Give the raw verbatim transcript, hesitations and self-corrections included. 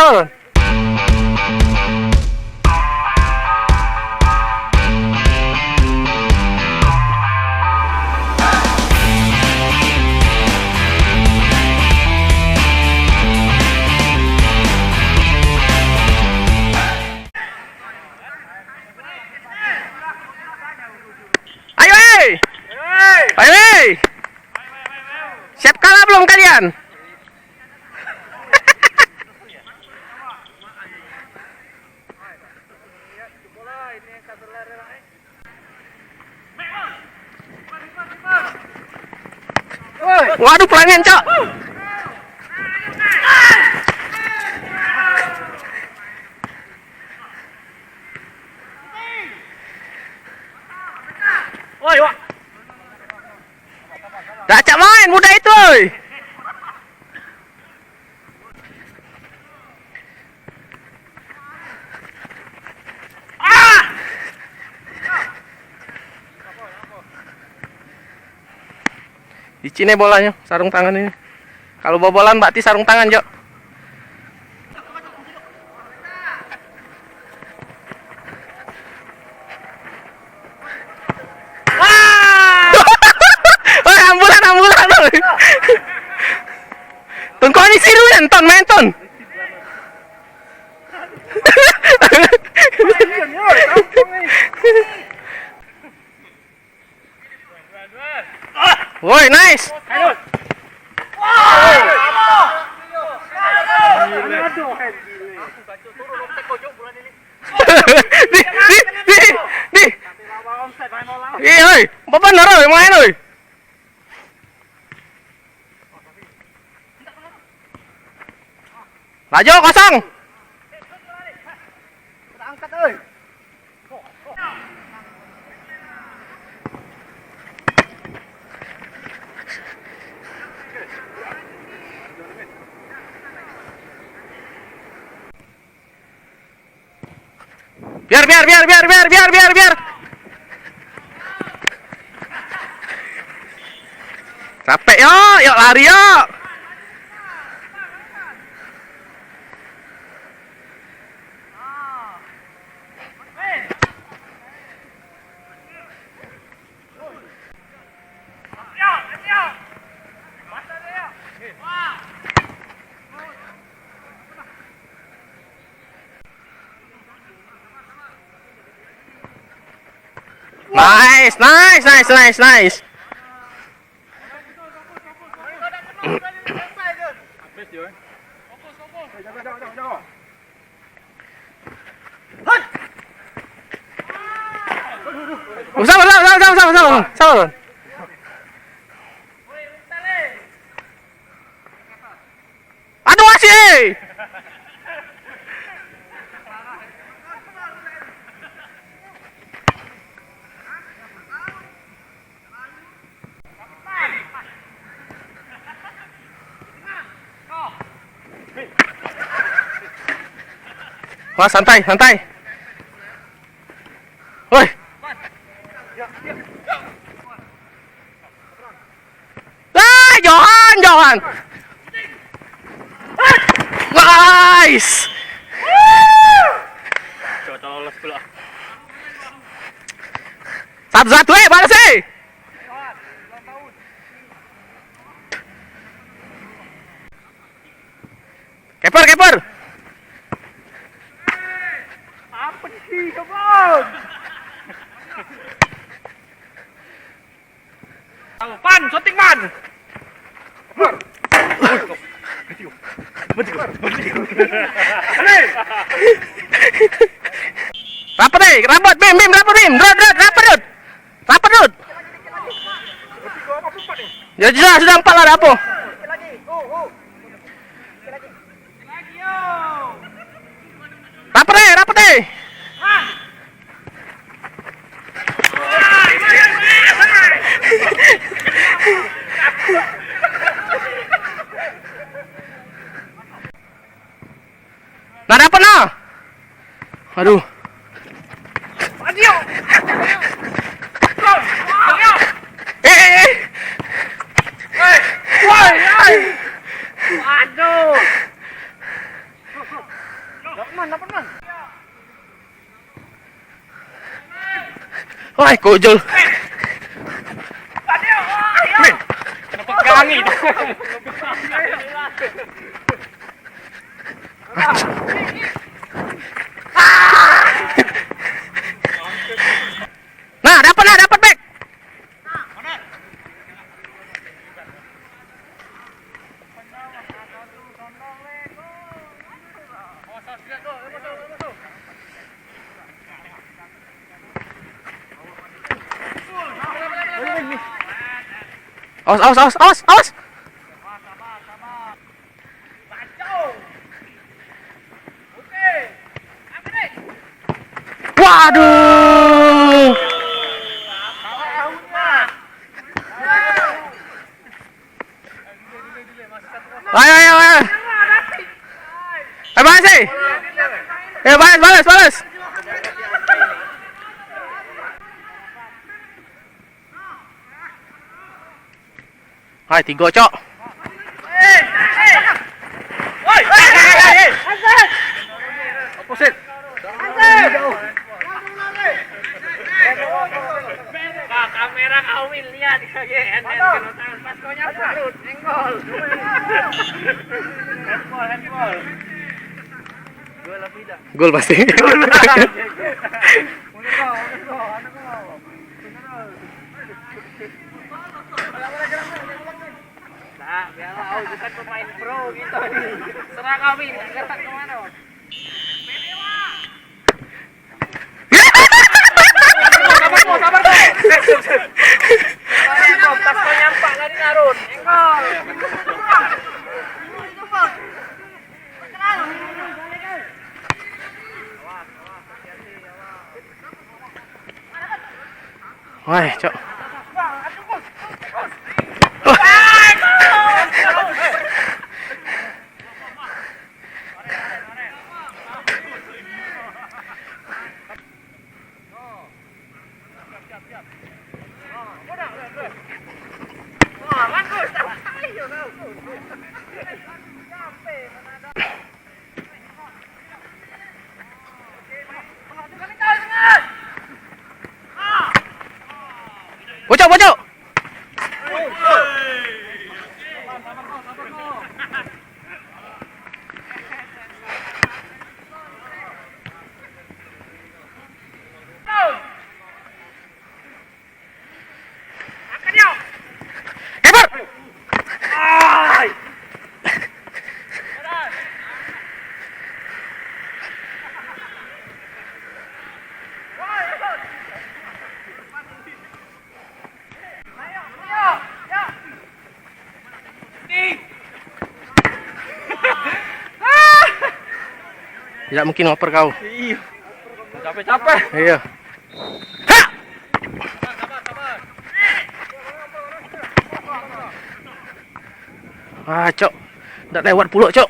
Turun. Ayo, eh! Ayo, eh! Siap kalah belum kalian? Waduh, pelangen, Cok. Oi, wak. Dak cak main budak itu, oi. Licin e bolanyo, sarung tangan ini. Kalu bobolan bakti sarung tangan, Jok. Wah! Oi, ambulan, ambulan, oi. Tungkoni siru ya, Ton, main, Ton. Woi, nice. Di, di, di, di. Iya, oi. Bener, oi, main, oi. Laju, kosong. Angkat, oi. Biar, biar, biar, biar, biar, biar, biar, biar. Capek, yok, yok, lari, yok. Nice, nice, nice, nice, nice. Oh, sabar, sabar, sabar, sabar, sabar, sabar, sabar. Aduh, masih. Wah, santai, santai. Woi. Woi, Johan, Johan. Nice. Coba lolos pula. Satu-satu, eh, balas, eh. Keeper, keeper. Apa sih, kebon? Pan, syuting, Pan. Rapet, eh, rapet, Bim, Bim, rapet, Bim. Rod, Rod, rapet, Rod. Rapet, Rod. Ya sudah, sudah empat lah, dah apa? Rapet, eh, rapet, eh. Nah, dapet nah. Aduh. Eh, eh, eh. Woi, woi. Aduh. Dapat man, dapat man. Wah, kojol. Min, kena pegang itu. Nah, dapat lah, dapat back. Awas, awas, awas, awas, awas. Waduh. Ayo, ayo, ayo. Eh, balas, eh. Eh, balas, balas, balas. Hai, tigo, Cok. Opposite. Wah, kamera kawin lihat lagi. Pas kau nyampak, Rut. Enggol. Handball, handball. Gol pasti. Nah, biarlah, aku bukan pemain pro gitu. Serah kami, gerak kemana? Sabar, Bang, sabar, Bang. Pas kau nyampak tadi, Narun. Enggol. Wah, Cok. Pojok, pojok. Tidak mungkin ngoper kau. Iyo. Capek-capek. Iyo. Ha! Ah, Cok. Ndak lewat pulok, Cok.